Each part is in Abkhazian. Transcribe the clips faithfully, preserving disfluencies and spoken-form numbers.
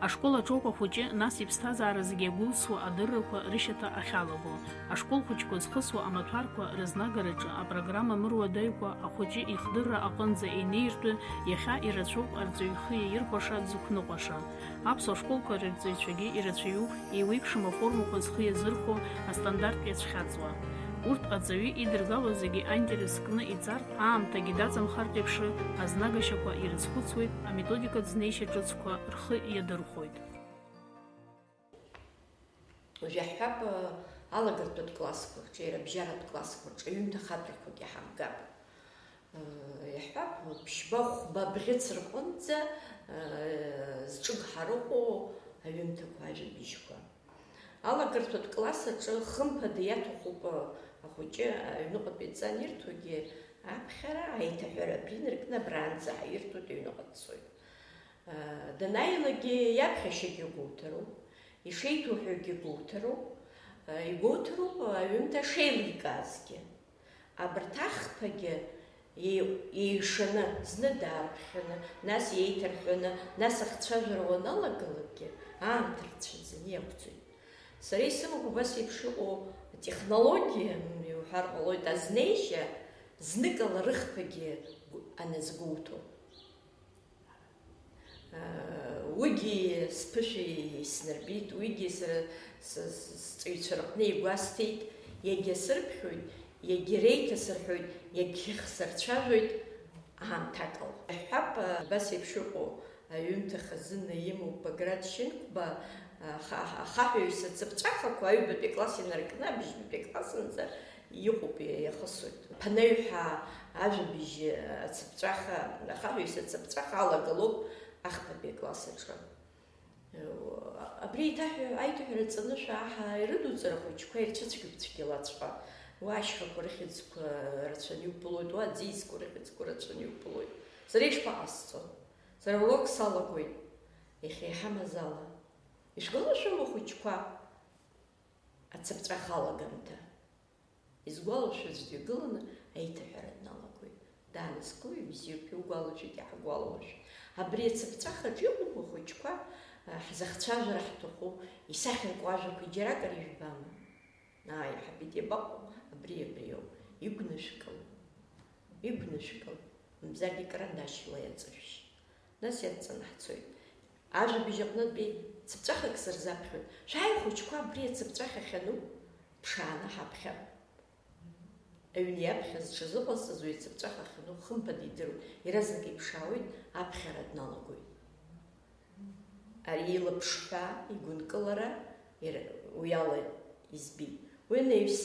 Ашкол аҿоуп ахәыҷы, нас иԥсҭазаара зегьы иагәылсуа адыррақәа рышьаҭа ахьалаго. Ашкол хәыҷқәа зхысуа амаҭәарқәа рызнагараҿы апрограмма мыруадаҩқәа ахәыҷы ихдырра аҟынӡа инеиртәы, иахьа ирацәоуп арҵаҩы ихы иаирхәаша, дзықәныҟәаша. Аԥсуа школқәа рырҵаҩцәагьы ирацәаҩуп, еиуеиԥшым аформақәа зхы иазырхәо, астандарт иацәхьаҵуа. Урҭ аҵаҩы идыргало зегьы аинтерес кны иҵартә, аамҭагьы даҵамхартә еиԥш, азнагашьақәа ирызхәыцуеит, аметодикатә знеишьа ҿыцқәа рхы иадырхәоит. Уажә иаҳҳәап, алагартәатә классқәа рҿы, иара абжьаратә классқәа рҿы аҩымҭа хаҵәақәак иҳамгап. Иаҳҳәап, ԥшьба-хәба бӷьыц рҟынӡа зҿыгҳар ыҟоу аҩымҭақәа, ажәабжьқәа. Алагартәатә класс аҿы хымԥада иаҭахуп ахәыҷы аҩныҟатәи адҵа анирҭогьы аԥхьара, аиҭаҳәара абри инаркны абраанӡа ҳаирҭоит, аҩныҟа дцоит. Данааилакгьы иаԥхьашьагьы гәоуҭароуп, ишеиҭоуҳәогьы гәоуҭароуп, игәоуҭароуп аҩымҭа шеиликаазгьы. Абарҭ ахԥагьы еи-, еишаны, зны даарԥхьаны, нас еиҭарҳәаны, нас ахцәажәара уаналагалакгьы, аамҭа рцәаӡаны иақәҵоит. Сара исымоуп убас еиԥш иҟоу атехнологиа, м, иуҳәар ҟалоит, азнеишьа, зныкала рыхԥагьы гу-, аназгәоуҭо. Уигьы сԥышәа иснарбеит, уигьы сара с-, с-, сҵаҩцәа рҟны игәасҭеит, иагьа сырԥхьоит, иагьа реиҭасырҳәоит, иагьа сырцәажәоит, аамҭак ауп. Иаҳҳәап, абас еиԥш иҟоу аҩымҭа хазына имоуп Баграт Шьынқәба, аха-, ахаҳәаҩ сацыԥҵәахақәа аҩбатәи акласс инаркны абжьбатәи аклассынӡа иҟоуп, иахысоит. Ԥанаҩ ҳәа ажәабжь ацыԥҵәаха, ахаҳәаҩ сацыԥҵәаха алагалоуп ахԥатәи акласс аҿы. Абри аиҭаҳәа-, аиҭаҳәара ҵаны шәааҳа, ирыдуҵар ахәыҷқәа ирцәыцәгьоуп цәгьалаҵәҟьа. Уа ашьхақәа рыхьӡқәа рацәаны иуԥылоит, уа аӡиасқәа рыхьӡқәа рацәаны иуԥылоит. Сара ишԥаҟасҵо? Сара аурок салагоит, иахьа иҳамаз ала. Ишәгәалашәома, ахәыҷқәа? Ацыԥҵәаха алагамҭа. Изгәалашәаз дҩагыланы аиҭаҳәара дналагоит. Даанызкылоит, бзиоуп, иугәалашәеит, иаҳгәалалашәеит. Абри ацыԥҵәахаҿ иҟоуп ахәыҷқәа, а, ҳзыхцәажәара ҳҭаху, исахьарку ажәақәа џьаракыр ижәбама? Ааи, иаҳабит, иабаҟоу? Абри, абриоуп. Игәнышәкыл. Игәнышәкыл. Мамзаргьы карандашьла иаҵышәшь. Нас иадҵаны ҳцоит. Ажәабжь аҟнытәи цыԥҵәахак сырзаԥхьоит. Шәааи, ахәыҷқәа, абри ацыԥҵәах ахьану, ԥшааны ҳаԥхьап. Аҩны иаԥхьаз дшазыҟасҵаз уи ацыԥҵәах ахьану хымԥада идыруеит, иаразнак иԥшаауеит, аԥхьара дналагоит. Ари илаԥшҳәа, игәынкылара, ир-, уи ала избеит. Уи анаҩс,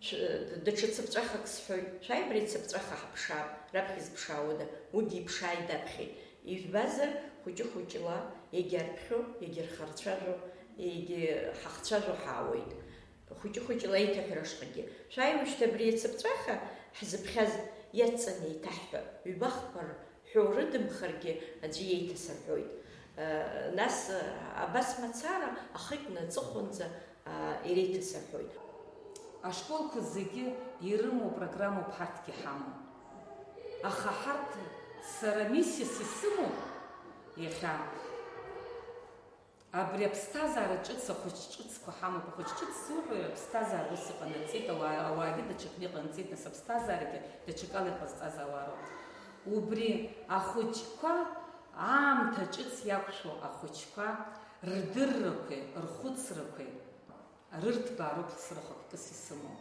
Шә-, даҽа цыԥҵәахак сҳәоит, шәааи, абри ацыԥҵәаха ҳаԥшаап, раԥхьа изԥшаауада, уигьы иԥшааит, даԥхьеит. Ижәбазар, хәыҷы-хәыҷла, егьарԥхьо, егьырхарцәажәо, егьҳахцәажәо ҳаауеит. Хәыҷы-хәыҷла аиҭаҳәара ашҟагьы. Шәааи, уажәшьҭа абри ацыԥҵәаха ҳзыԥхьаз иадҵаны еиҭаҳҳәа, ҩбахқәа рҳәо рыдымхаргьы аӡәы иеиҭасырҳәоит. Нас, абас мацара, ахыкьна аҵыхәанӡа, аа, иреиҭасырҳәоит. Ашколқәа зегьы ирымоу программоуп ҳарҭгьы ҳамоу. Аха ҳарҭ, сара миссиас исымоу иахьа абри аԥсҭазаара ҿыц, ахәыҷ ҿыцқәа ҳамоуп. Ахәыҷ ҿыц зуҳәо, иара аԥсҭазаара ус иҟанаҵеит, ауаа, ауаагьы даҽакны иҟанаҵеит, нас аԥсҭазаарагьы даҽакала иҟазҵаз ауаа роуп. Убри ахәыҷқәа аамҭа ҿыц иақәшәо ахәыҷқәа рдыррақәеи рхәыцрақәеи рырҭбаароуп сара хықәкыс исымоу.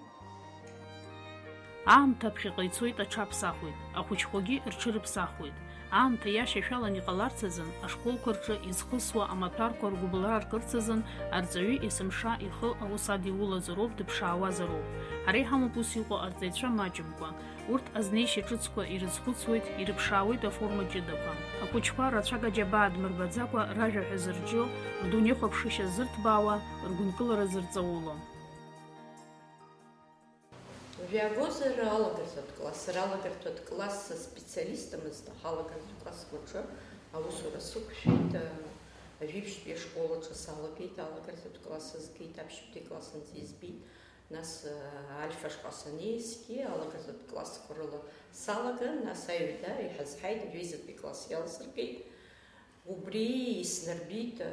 Аамҭа ԥхьаҟа ицоит, аҽаԥсахуеит, ахәыҷқәагьы рҽырыԥсахуеит. Аамҭа иашьашәалан иҟаларц азын, ашколқәа рҿы изхысуа амаҭәарқәа ргәыбылра аркырц азын, арҵаҩы есымша ихы аус адиулазароуп, дыԥшаауазароуп. Ҳара иҳамоуп ус иҟоу арҵаҩцәа маҷымкәа. Урҭ азнеишьа ҿыцқәа ирызхәыцуеит, ирыԥшаауеит аформа ҷыдақәа. Ахәыҷқәа рацәак аџьабаа дмырбаӡакәа ражәа ҳәа зырҿио, рдунеихәаԥшышьа зырҭбаауа, ргәынкылара зырҵауло. Уажә иаагозар алагарҭатә класс, сара алагарҭатә класс специалистмызт, аха алагарҭатә классқәа рҿы аусура сықәшәеит, ажәибжьтәи ашкол аҿы салагеит, алагарҭатә класс азгеит, аԥшьбатәи класс анӡа избеит. Нас, э, Альфа шҟа санеизгьы, алагарҭатә классқәа рыла салаган, нас аҩада иҳазҳаит, жәеизатәи класс иалсыргеит. Убри иснарбеит, а,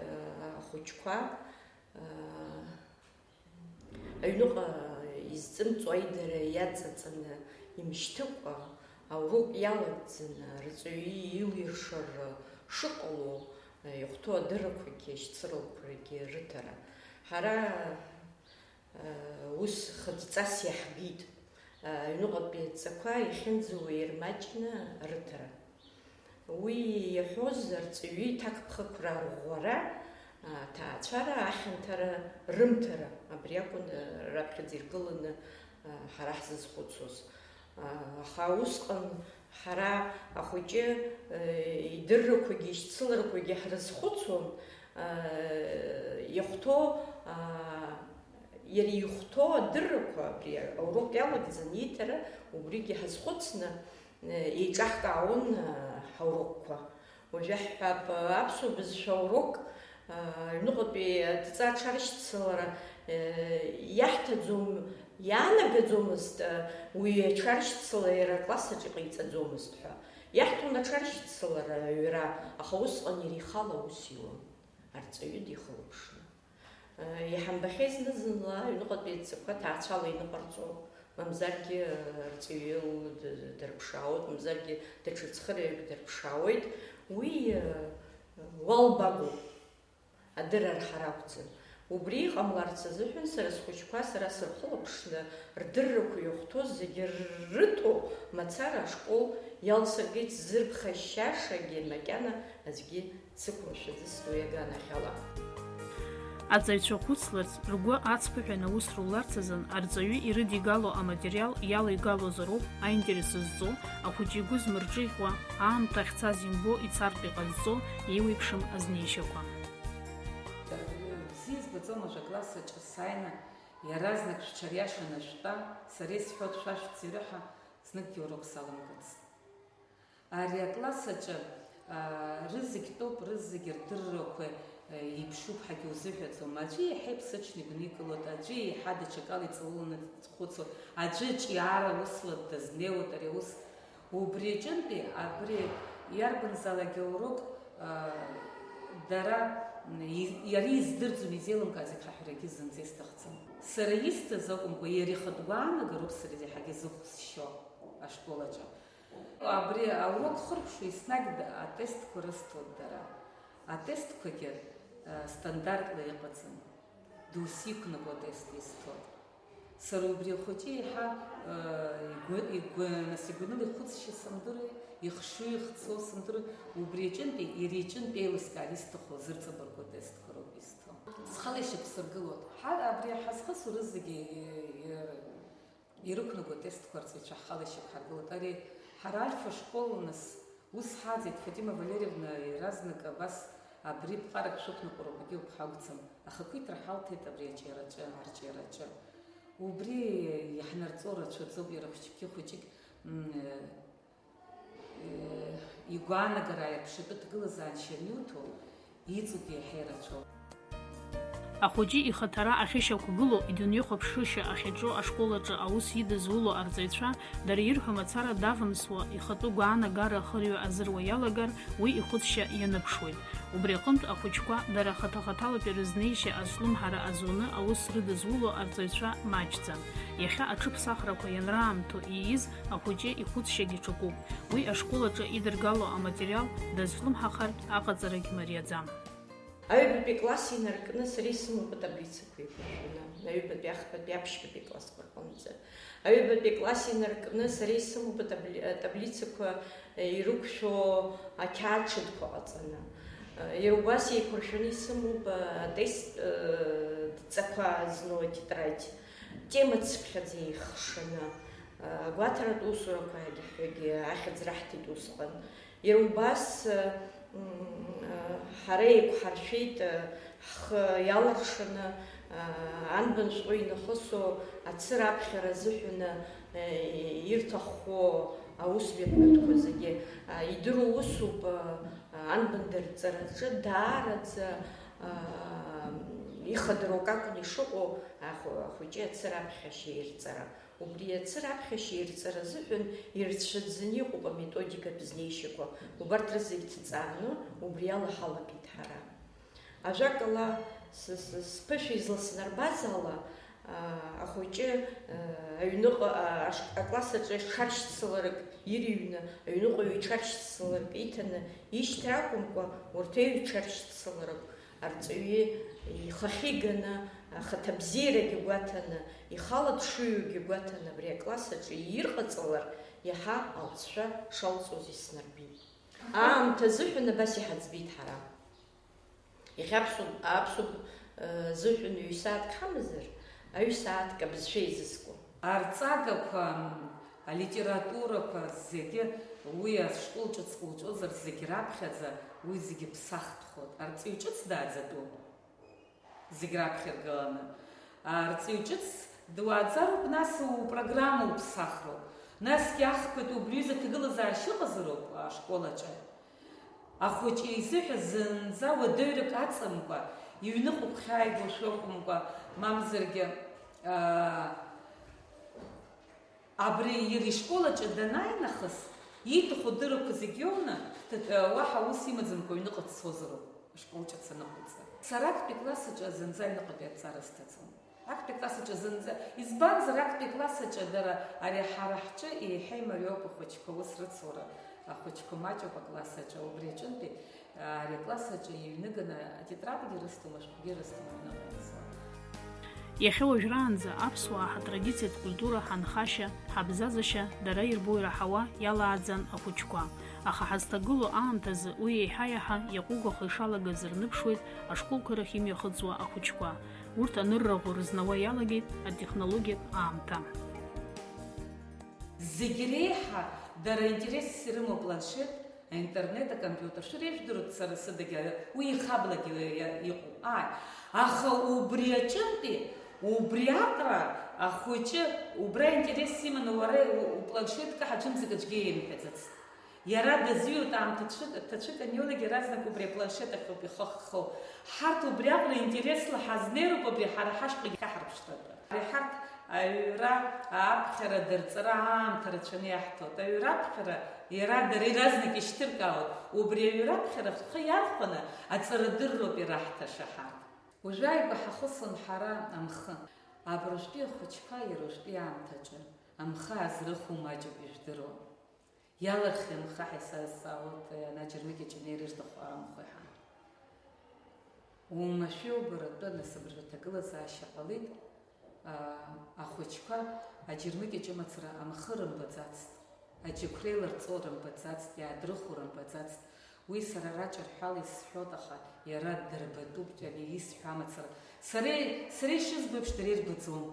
ахәыҷқәа, а, аҩныҟа изҵымҵуа аидара иаҵаҵаны имышьҭыкәа, аурок иалагӡаны, арҵаҩы илиршар шыҟало, а, ихәҭоу адыррақәагьы ашьцыларақәагьы рыҭара. Ҳара, а, ус хыҵәҵас иаҳбеит, а, аҩныҟатәи адҵақәа иахьынӡауа ирмаҷны рыҭара. Уи иаҳәоз арҵаҩы иҭакԥхықәра арӷәӷәара, аҭаацәара, ахьанҭара, рымҭара, абри акәын, а, раԥхьаӡа иргыланы, а, ҳара ҳзызхәыцуаз. А, аха усҟан ҳара ахәыҷы, а, идыррақәагьы ишьцыларақәагьы ҳрызхәыцуан, а, иахәҭоу, а, иара ихәҭоу адыррақәа абри аурок иалагӡаны иҭара, убригьы ҳазхәыцны, еиҿаҳкаауан, а, ҳаурокқәа. Уажәы ҳҳәап, аԥсуа бызшәа аурок, а, аҩныҟатәи адҵа аҽаршьцылара, э, иаҳҭаӡом, иаанагаӡомызт, а, уи аҽаршьцыла иара акласс аҿы иҟаиҵаӡомызт ҳәа. Иаҳҭон аҽаршьцылара аҩра, аха усҟан иара ихала аус иуан, арҵаҩы дихылаԥшны. Иҳамбахьеит зны-зынла аҩныҟатәи адҵақәа ҭаацәала иныҟарҵо, мамзаргьы арҵаҩы д-, дырԥшаауеит, мамзаргьы даҽа цхырааҩык дырԥшаауеит. Уи, уалбагоуп, адырра арҳара акәӡам. Убри иҟамларц азыҳәан сара схәыҷқәа сара сырхылаԥшны, рдыррақәа иахәҭоу зегьы рыҭо мацара ашкол иалсыргеит, сзырԥхашьашагьы макьана аӡәгьы сықәымшәаӡацт уи аганахьала. Аҵаҩцәа хәыцларц, ргәы ацԥыҳәаны аус руларц азын арҵаҩы ирыдигало аматериал иалеигалозароуп аинтерес зҵо, ахәыҷы игәы змырҿыӷьуа, аамҭа ахьцаз имбо ицартә иҟазҵо, еиуеиԥшым азнеишьақәа. Бзиа избаӡом, ажәа класс аҿы сааины иаразнак шәҽариашаны шәтәа, сара исҳәоит шәашәҵ ирыҳәа, зныкгьы урок салымгацт. Ари акласс аҿы, аа, рызегь тәоуп, рызегь рдыррақәа, э, еиԥшуп ҳәагьы узыҳәаӡом. Аӡәы иаҳа иԥсыҽны игәникылоит, аӡәы иаҳа даҽакала иҵауланы дхәыцуеит, аӡәы ҿиара усла дазнеиуеит ари аус. Убри аҿынтәи, абри иарбанзаалакгьы аурок, аа, дара, м, и-, иара издырӡом, изеилымкааз егьҳаҳәарагьы зынӡа исҭахӡам. Сара исҭаз акәымкәа, иара ихатә гәаанагароуп сара иаҳагьы изыхәсшьо ашкол аҿы. Абри аурок хыркәшо еснагь д-, атестқәа рысҭоит дара. Атестқәагьы, э, стандартла иҟаӡам. Досу иқәнаго атест исҭоит. Сара убри ахәыҷы еиҳа, э, игәы, игәы, нас игәаныла ихәыцшьа сымдыруеи, ихшыҩ ихцо сымдыруеи, убри аҿынтәи, иара иҿынтә еилыскаар исҭаху зырҵабыргу атестқәа роуп изҭо. Схала ишьақәсыргылоит. Ҳа-, абри ҳазхысу рызегьы, э, э, Ирықәнаго атестқәа арҵаҩцәа ҳхала ишьақәҳаргылоит. Ари ҳара Альфа школ, нас, ус ҳаӡеит, Фатима Валерьевна, иаразнак абас абри ԥҟарак шәықәныҟәароуп, егьи ауп ҳакәӡам. Ахақәиҭра ҳалҭеит абри аҿиараҿы, арҿиараҿы. Убри иаҳнарҵо рацәаӡоуп, иара хәыҷгьы хәыҷык, м, Игәаанагара аиарԥшытәы ҭагылазаашьа аниуҭо, иҵегь еиҳа ирацәоуп. Ахәыҷы ихаҭара ахьышьақәгылоу, идунеихәаԥшышьа ахьаҿу ашкол аҿы аус идызуло арҵаҩцәа, дара ирҳәо мацара давымсуа, ихатәы гәаанагара ахырҩо азыруа иалагар, уи ихәыцшьа ианыԥшуеит. Убри аҟынтә ахәыҷқәа дара хаҭа-хаҭалатәи рызнеишьа азҿлымҳара азуны аус рыдызуло арҵаҩцәа маҷӡам. Иахьа аҽыԥсахрақәа ианраамҭоу ииз ахәыҷы ихәыцшьагьы ҽакуп. Уи ашкол аҿы идыргало аматериал дазҿлымҳахартә аҟаҵарагь мариаӡам. Аҩбатәи класс инаркны сара исымоуп атаблицақәа еиқәыршәаны, аҩбатәи, ахԥатәи, аԥшьбатәи классқәа рҟынӡа. Аҩбатәи класс инаркны сара исымоуп атабли-, атаблицақәа, э, ирықәшәо ақьаад ҽыҭқәа ҟаҵаны. Э, иара убас еиқәыршәаны исымоуп, э, атест, э, дҵақәа зну атетрадь, тема цыԥхьаӡа еихшаны, э, агәаҭаратә усурақәа ҳәагьы ахьӡ раҳҭеит усҟан. Иара убас, м, ҳара еиқәҳаршәеит, ҳхы иаларшаны, анбан шәҟәы инахысо ацыра аԥхьара азыҳәаны ирҭаххо аус мҩаԥгатәқәа зегьы. Идыруа усуп, анбан дырҵараҿы даараӡа ихадоу акакәын ишыҟоу ахә-, ахәыҷы ацыра аԥхьашьа ирҵара. Убри ацы раԥхьашьа ирҵара азыҳәан ирцәаӡаны иҟоуп аметодикатә знеишьақәа. Убарҭ рызегь ҭҵааны убри ала ҳалагеит ҳара. Ажәакала, сы-, сы-, сԥышәа изласынарбаз ала, аа, ахәыҷы, аа, аҩныҟа, аа, аш-, акласс аҿы аҽаршьцыларак ирыҩны, аҩныҟа ҩ-ҽаршьцыларак иҭаны ишьҭра акәымкәа, урҭ аҩ-ҽаршьцыларак арҵаҩы ихахьы иганы, ахаҭабзиарагьы гәаҭаны, ихала дшыҩуагьы гәаҭаны абри акласс аҿы ирҟаҵалар, иаҳа алҵшәа шалҵуаз иснарбеит. Аамҭа азыҳәан абас иҳаӡбеит ҳара. Иахьа аԥсуа, аԥсуа, э, зыҳәан ҩ-сааҭк ҳамазар, аҩ-сааҭк абызшәа еизызго. Арҵагақәа, алитературақәа зегьы уи ашкол ҿыц ҟоуҵозар, зегь раԥхьаӡа уи зегьы ԥсахтәхоит. Арҵаҩ ҿыц дааӡатәуп, зегь раԥхьа иргыланы. Арҵаҩ ҿыц дуааӡароуп, нас упрограмма уԥсахроуп. Насгьы ахԥатәи убри аҩыза аҭагылазаашьа ыҟазароуп ашкол аҿы. Ахәыҷы изыҳәа зынӡа уадаҩрак аҵамкәа, иҩныҟа угәхьааигошәа акәымкәа, мамзаргьы, аа, абри иара ишкол аҿы данааи нахыс, ииҭаху адыррақәа зегь иоуны, ҭ-, уаҳа ус имаӡамкәа аҩныҟа дцозароуп, ашкол ҿыц аныҟалҵа. Сара актәи класс аҿы зынӡа аҩныҟатәи аҭҵаара сҭаӡом. Актәи акласс аҿы зынӡа, избанзар, актәи акласс аҿы дара, ари ҳара ҳҿы еиҳа имариоуп ахәыҷқәа, ус рыцура, ахәыҷқәа маҷуп акласс аҿы, убри аҿынтәи, ари акласс аҿы иҩныганы атетрадгьы рысҭом, ашәҟәгьы рысҭом аҩныҟа ианцо. Иахьа уажәраанӡа аԥсуаа ҳатрадициатә культура, ҳанхашьа, ҳабзазашьа дара ирбо ираҳауа иалааӡан ахәыҷқәа, аха ҳазҭагылоу аамҭазы уи еиҳа-еиҳа иаҟәыгахо ишалагаз рныԥшуеит ашколқәа рахь имҩахыҵуа ахәыҷқәа. Урҭ анырраӷәы рызнауа иалагеит атехнологиатә аамҭа. Зегь реиҳа дара интересс ирымоу апланшет, аинтернет, акомпиутер, шәара ижәдыруеит, сара сыдагьы уи ихаблагьы иа-, иҟоуп. Ааи, аха убри аҿынтәи, убри аҟара ахәыҷы убра интересс иманы уара у-, упланшетка ҳаҿымзак аӡәгьы имҳәаӡацт. Иара дазҩуеит аамҭа ҭацәык, ҭацәык аниулак иаразнак убри апланшет ахьоуп ихы ахьхоу. Ҳарҭ убри аҟара интересла ҳазнеироуп абри ҳара ҳашҟагьы ҳаҳарԥшратәы. Ари ҳарҭ аҩра аԥхьара дырҵара аамҭа рацәаны иаҳҭоит. Аҩра аԥхьара иара дара иаразнак ишьҭыркаауеит. Убри аҩра аԥхьара ҳхы иархәаны аҵарадырроуп ираҳҭаша ҳарҭ. Уажәааигәа ҳахысын ҳара амхы. Абыржәтәи ахәыҷқәа иара уажәтәи аамҭаҿы амхы аазрыху маҷуп ижәдыруа. Иалырхи амхы ҳәа исазҵаауеит, ана аџьармыкьаҿ инеир ирҭаху амхы ҳәа. Уамашәа иубаратәы, нас абыржәы аҭагылазаашьа ҟалеит, аа, ахәыҷқәа аџьармыкьаҿ амацара амхы рымбаӡацт, аџьықәреи ларҵо рымбаӡацт, иаадрыхуа рымбаӡацт. Уи сара ара ҿырҳәала исҳәоит, аха иара дырбатәуп, ани исҳәо амацара. Сара, сара ишызбо еиԥш, дара ирбаӡом.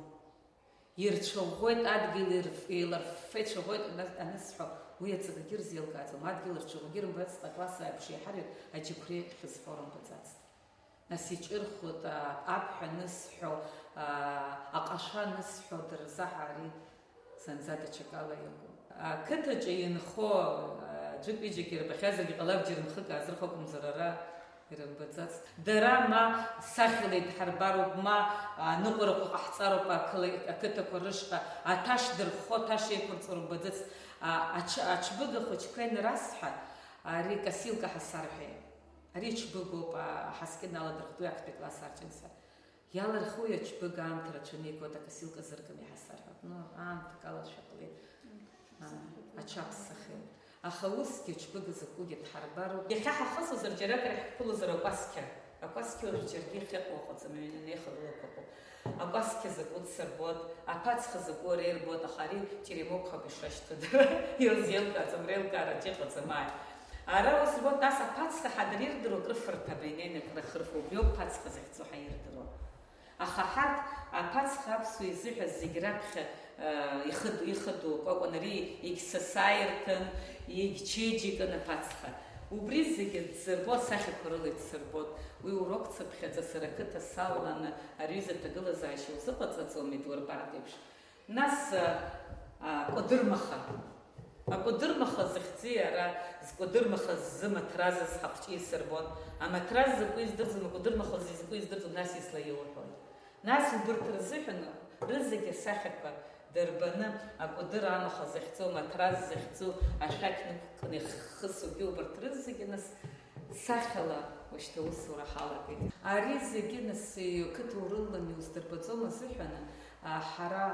Ирцәаӷәӷәеит, адгьыл ирф-, еиларффа ицәаӷәеит ана-, анысҳәо, уи аҵакгьы рзеилкааӡом, адгьыл рцәаӷәагьы рымбацт, акласс аиԥш еиҳараҩык аџьықәреи ахьызҳәо рымбаӡацт. Нас иҿырхуеит, а, аԥҳә анысҳәо, а, аҟашәа анысҳәо, дара рзаҳа ари зынӡа даҽакала иҟоуп. Ақыҭаҿы инхо, а, ӡәык-ҩыџьак ирбахьазаргьы ҟалап, џьара мхык аазырхәо акәымзар, ара ирымбаӡацт. Дара ма сахьала идҳарбароуп, ма, а, ныҟәарақәа ҟаҳҵароуп ақыла-, ақыҭақәа рышҟа, аҭәа шдырххо, аҭәа шеиқәырҵо рымбаӡацт. А, аҽ-, аҽбыга хәыҷқәа ианрасҳа, ари косилка ҳасарҳәеит. Ари ҽбыгоуп, а, ҳаскьын аладырхәт, уи актәи акласс арчын сара. Иалырхуи аҽбыга аамҭа рацәаны игоит, акосилка зыркым иаҳасарҳәап. Ну, аамҭак алашәа ҟалеит. А, аҽаԥсахеит. Аха усгьы аҽбыга закәугьы дҳарбароуп. Иахьа ҳахысызар, џьаракыр ҳқәылозар акәасқьа. Акәасқьа уажә џьаргьы иахьыҟоу ыҟаӡам, ҩны неихагылақәа ыҟоуп. Акәасқьа закәу дсырбоит, аԥацха закәу ара ирбоит, аха ари теремок ҳәа ишашьҭоу дара ирзеилкааӡом, реилкаараҿ иҟаӡам, ааи. Ара ус рбоит, нас аԥацха ҳа дара ирдыруа акрыфарҭа абри инеины акры ахырфо, убриоуп ԥацха захьӡу ҳа ирдыруа. Аха ҳарҭ аԥацха аԥсуа изыҳәа зегь раԥхьа, э, ихыд-, ихыду акәакәан, ари егь сасааирҭан, егь чеиџьыкан аԥацха. Убри зегьы дзырбо асахьақәа рыла идсырбоит. Уи урок цыԥхьаӡа сара ақыҭа салаланы ари аҩыза аҭагылазаашьа узыҟаҵаӡомеи, дуарбартә еиԥш? Нас, а, а, Кәадырмаха. Акәадырмаха захьӡи ара, зкәадырмаха ззы Маҭразыз ҳахәҷы исырбон. Амаҭраз закәу издырӡом, акәадырмаха закәу издырӡом, нас излаиуҳәои? Нас убырҭ рзыҳәан рызегь асахьақәа Дырбаны, акәадыр амаха захьӡу, аматрас захьӡу, ашәақь нықәкны ихысугьы убарҭ рызегьы нас сахьала уажәшьҭа аусура ҳалагеит. Ари зегьы нас иқыҭа урылалан иуздырбаӡом азыҳәан, а, ҳара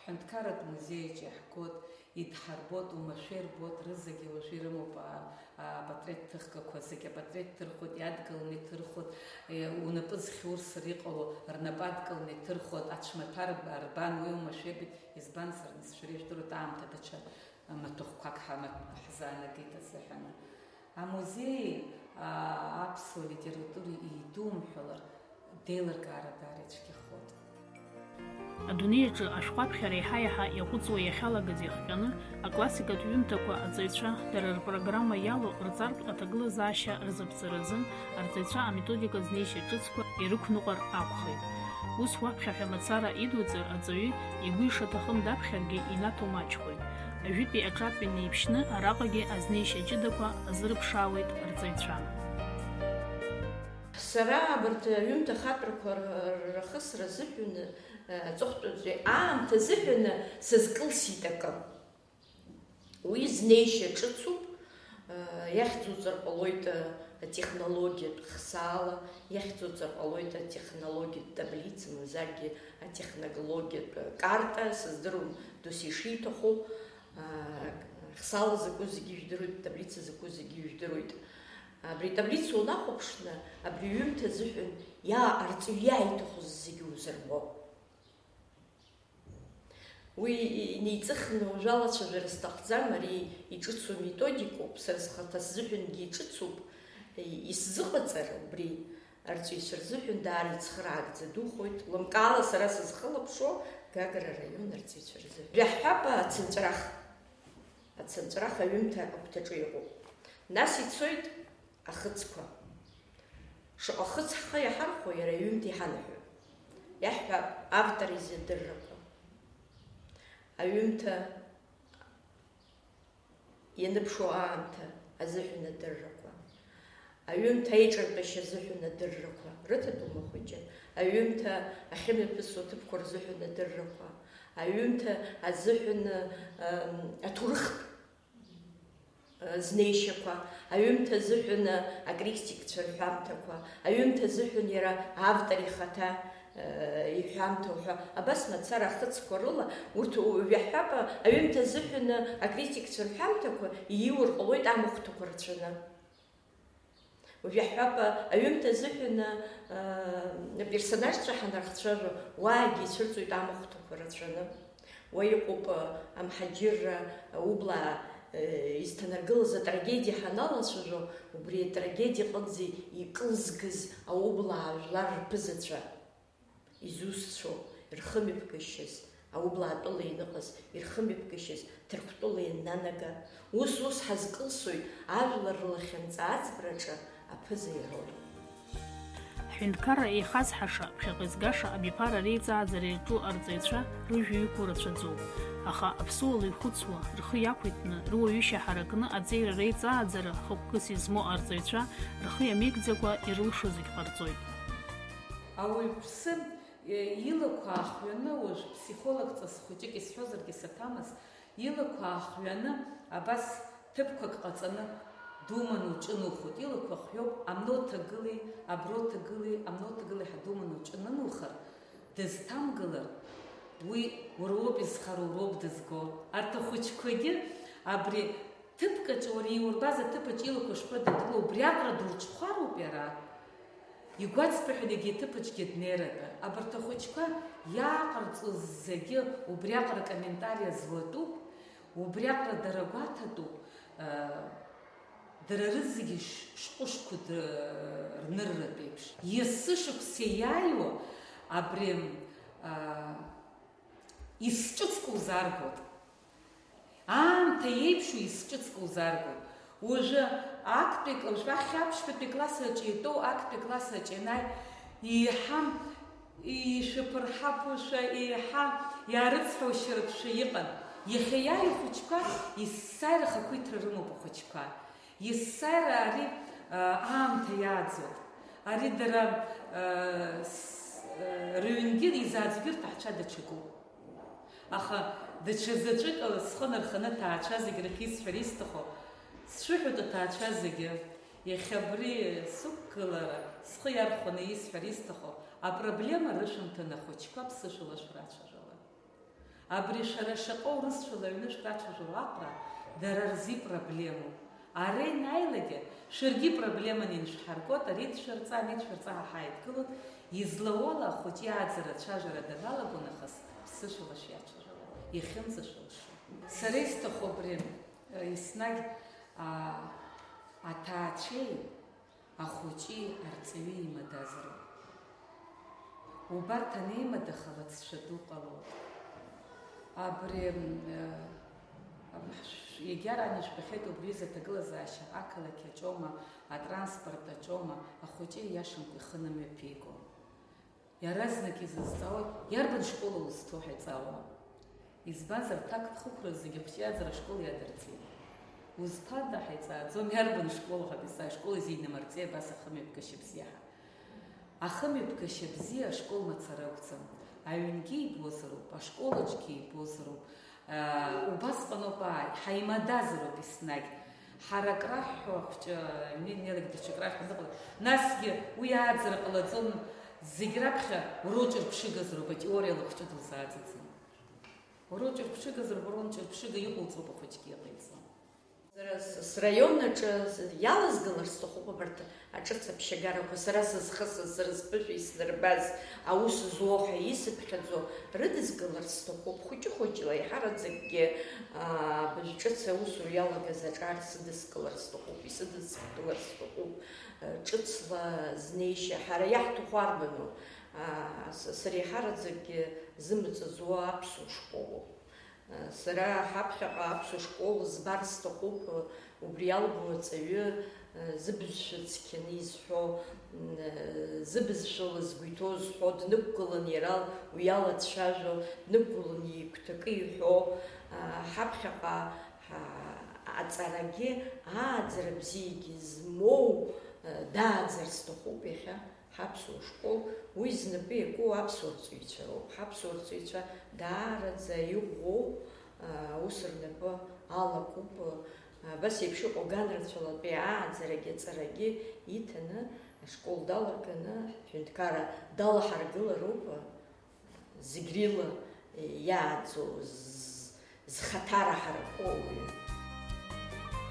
ҳҳәынҭқарратә музеи аҿы иаҳгоит, идҳарбоит, умашәа ирбоит, рызегьы уажәы ирымоуп, а, апатреҭ ҭыхгақәа зегьы апатреҭ ҭырхуеит, иадгыланы иҭырхуеит, е, унапы зхьурсыр иҟало рнапы адкыланы иҭырхуеит, ацәмаҭәа рб-, рбан, уи умашәеибит, избанзар, нас шәара ижәдыруеит, аамҭа даҽа маҭәахәқәак ҳамаҭ-, ҳзаанагеит азыҳәан. Амузеи, а, аԥсуа литература идумҳәалар, деилыркаара даара ицәгьахоит. Адунеи аҿы ашәҟәаԥхьара еиҳа-еиҳа иаҟәыҵуа иахьалагаз иахҟьаны, аклассикатә ҩымҭақәа аҵаҩцәа дара рпрограмма иалоу рҵартә аҭагылазаашьа рзаԥҵаразы арҵаҩцәа аметодика знеишьа ҿыцқәа ирықәныҟәар акәхеит. Ус уаԥхьаҳәа мацара идуҵар, аҵаҩы игәы ишаҭахым даԥхьаргьы инаҭо маҷхоит. Ажәытәи аҿатәи неиԥшьны араҟагьы азнеишьа ҷыдақәа азырԥшаауеит арҵаҩцәа. Сара абарҭ аҩымҭа хатәрақәа р-, рахысра азыҳәан, э, аҵыхәтәантәи аамҭа азыҳәан сазкылсит акы. Уи знеишьа ҿыцуп, э, иахьӡуҵар ҟалоит, э, атехнологиатә хсаала, иахьӡуҵар ҟалоит атехнологиатә таблица, мамзаргьы атехнологиатә карта, сыздыруам досу ишиҭаху, э, хсаала закәу зегьы ижәдыруеит, таблица закәу зегьы ижәдыруеит. Абри атаблица унахәаԥшны, абри аҩымҭа азыҳәан иааҟарҵо, иааиҭаху зегьы узырбо. Уи инеиҵыхны уажәы алацәажәара сҭахӡам, ари иҿыцу методикоуп, сара схаҭа сзыҳәангьы иҿыцуп, исзыҟаҵар убри арҵаҩцәа рзыҳәан даара ицхыраагӡа духоит, лымкаала сара сызхылаԥшуа Гагра араион арҵаҩцәа рзыҳәан. Жәаҳҳәап, ацынҵәарах. Ацынҵәарах аҩымҭа агәҭаҿы иҟоуп. Нас ицоит ахыцқәа. Шаҟа хыц ҳхы иаҳархәо, иара аҩымҭа иҳанаҳәоит. Иаҳҳәап, автор изы адыррақәа. Аҩымҭа ианыԥшуа аамҭа азыҳәан адыррақәа. Аҩымҭа аиҿартәашьа азыҳәан адыррақәа. Рыҭатәума хәыҷы? Аҩымҭа ахьымҩаԥысуа ҭыԥқәа рзыҳәан адыррақәа. Аҩымҭа азыҳәан, ам, аҭоурыхтә знеишьақәа, аҩымҭа азыҳәан акритикцәа рҳәамҭақәа, аҩымҭа азыҳәан иара автор ихаҭа, э, иҳәамҭа уҳәа, абас мацара ахыцқәа рыла, урҭ уажәы иаҳҳәап, аҩымҭа азыҳәан акритикцәа рҳәамҭақәа ииур ҟалоит амахәҭақәа рацәаны. Уажә иаҳҳәап, аҩымҭа азыҳәан, аа, аперсонажцәа ҳанархцәажәо, уаагьы ицәырҵуеит амахәҭақәа рацәаны. Уа иҟоуп, амҳаџьырра, аублаа, э, изҭанаргылаз атрагедиа ҳаналацәажәо, убри атрагедиа аҟынӡа икылзгаз аублаа жәлар рԥызацәа. Изусҭцәоу рхымҩаԥгашьаз, аублаатәыла ианыҟаз ирхымҩаԥгашьаз Ҭырқәтәыла ианнанага, ус-ус ҳазкылсуеит ажәлар рлахьынҵа аӡбраҿы аԥыза ироли. Ҳҳәынҭқарра еихазҳаша, ԥхьаҟа изгаша абиԥара реиҵааӡара иаҿу арҵаҩцәа рыжәҩа иқәу рацәаӡоуп. Аха аԥсуала ихәыцуа, рхы иақәиҭны, руаҩышьа ҳаракны аҵеира реиҵааӡара хықәкыс измоу арҵаҩцәа рхы иамеигӡакәа ирылшо зегь ҟарҵоит. Ауаҩԥсы, е, илақәа аахҩаны, уажә ԥсихологҵас хәыҷык исҳәозаргьы саҭамыз, илақәа аахҩаны абас ҭыԥқәак ҟаҵаны думаны уҿынухоит. Илақәа хҩоуп, амно ҭагылеи, абро ҭагылеи, амно ҭагылеи ҳәа думаны уҿынанухар, дызҭамгылар, уи уара уоуп изхароу, уара уоуп дызго. Арҭ ахәыҷқәагьы абри ҭыԥкаҿ уара иурбаз аҭыԥаҿ илақәа шԥадыдгыло, убриаҟара дурҽхәароуп иара. Игәацԥыҳәаны егьи аҭыԥаҿгьы днеиратәы. Абарҭ ахәыҷқәа иааҟарҵоз зегьы убриаҟара комментариа зуатәуп, убриаҟара дара гәаҭатәуп, э, дара рызегьы ш-, шҟәышқәа д-, рнырратә еиԥш. Есышықәса иааиуа абри, э, исҿыҵкәа узаргоит. Аамҭа еиԥшу исҿыҵкәа узаргоит. Уажәы актәи кла-, уажәы ахьаԥшьбатәи класс аҿы итәоу актәи класс аҿы ианааи, еиҳа ишәаԥырҳаԥушәа, еиҳа иаарыцҳаушьаратәшәа иҟан. Иахьа иааиу ахәыҷқәа есааира ахақәиҭра рымоуп ахәыҷқәа. Есааира ари, а, аамҭа иааӡоит. Ари дара, а, с-, а, рыҩнгьы изааӡогьы рҭаацәа даҽакуп. Аха Даҽа заҵәык ала схы нарханы аҭаацәа зегь рахь исҳәар исҭаху, сшәыҳәоит аҭаацәа зегьы, иахьа абри сықәгылара схы иархәаны исҳәар исҭаху, апроблема рышәымҭан ахәыҷқәа ԥсышәала шәрацәажәалан. Абри шәара шаҟа урысшәала аҩны шәрацәажәо аҟара дара рзы ипроблемоуп. Ара ианааилакгьы, шәаргьы проблеманы инышәҳаргоит, ари дшәырҵа, ани дшәырҵа ҳәа ҳааидгылоит, излауала ахәыҷы иааӡара ацәажәара даналаго нахыс, ԥсышәала шәиацәажәала, иахьынӡашәылшо. Сара исҭаху абри, еснагь, а, аҭаацәеи ахәыҷи арҵаҩи еимадазароуп. Убарҭ анеимадахалак цәа ду ҟалоит. Абри, м, э, егьараан ижәбахьеит убри изы аҭагылазаашьа ақалақь аҿоума, атранспорт аҿоума, ахәыҷы ииашамкәа ихы нымҩаԥиго. Иаразнак изызҵаауеит, иарбан школ узҭоу ҳәа иҵаауа. Избанзар, ҭакԥхықәра зегьы ахәҷы иааӡара ашкол иадырҵеит. Узԥанда ҳәа иҵааӡом, иарбан школ ҳәа, исаа школ изы инамырҵеи абас ахымҩаԥгашьа бзиа ҳәа. Ахымҩаԥгашьа бзиа ашкол мацара акәӡам. Аҩнгьы ибозароуп, ашкол аҿгьы ибозароуп. Убасҟаноуп, ааи, ҳаимадазароуп еснагь. Ҳара акраҳҳәо ахәҷы аҩны инеилак даҽак раҳәа ныҟала. Насгьы уи ааӡара ҟалаӡом, зегь раԥхьа уара уҿырԥшыгазароуп, атеориала ахәҷы дузааӡаӡом. Уара уҿырԥшыгазароуп, уара уҿырԥшыга иҟоуҵоуп ахәыҷгьы иҟаиҵо. Сара с-, сраион аҿы с-, иалазгалар сҭахуп абарҭ аҿыц аԥшьагарақәа, сара сызхысыз, сара сԥышәа исдырбаз, аус зуоу ҳәа исыԥхьаӡо рыдызгалар сҭахуп, хәыҷы-хәыҷла, еиҳараӡакгьы, аа, абыржә ҿыц аусура иалагаз аҿар сыдыскылар сҭахуп, исыдыскылар сҭахуп, ҿыцла знеишьа, ҳара иаҳҭаху арбану? Аа, с-, сара еиҳараӡакгьы зымҵаӡуа аԥсуа школуп. Сара ҳаԥхьаҟа аԥсуа школ збар сҭахуп, убри иалбо аҵаҩы, зыбызшәа цқьаны изҳәо, зыбызшәала згәы иҭоу зҳәо, днықәгылан иара уи ала дцәажәо, днықәгылан игәҭакы иҳәо, ҳаԥхьаҟа аҵарагьы ааӡара бзиагьы змоу дааӡар сҭахуп иахьа. Ҳаԥсуа школ, уи знапы иаку аԥсуа рҵаҩцәа роуп. Ҳаԥсуа рҵаҩцәа даараӡа иӷәӷәоу, а, аус рнапы алакуп. Абас еиԥш иҟоу аганрацәалатәи ааӡарагьы аҵарагьы иҭаны, ашкол далырганы, аҳәынҭқарра далаҳаргылароуп, зегь рыла иааӡоу з-, зхаҭара ҳаракуа ауаҩы.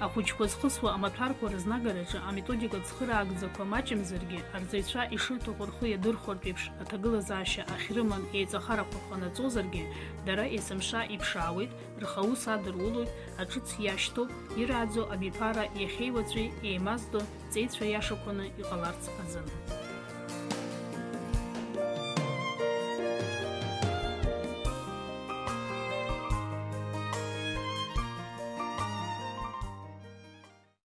Ахәыҷқәа зхысуа амаҭәарқәа рызнагараҿы аметодикатә цхыраагӡақәа маҷымзаргьы, арҵаҩцәа ишырҭаху рхы иадырхәартә еиԥш аҭагылазаашьа ахьрымам еиҵахарақәа ҟанаҵозаргьы, дара есымша иԥшаауеит, рхаус адырулоит, аҿыц иашьҭоуп, ирааӡо абиԥара иахьеи уаҵәи еимаздо ҵеицәа иашақәаны иҟаларц азын.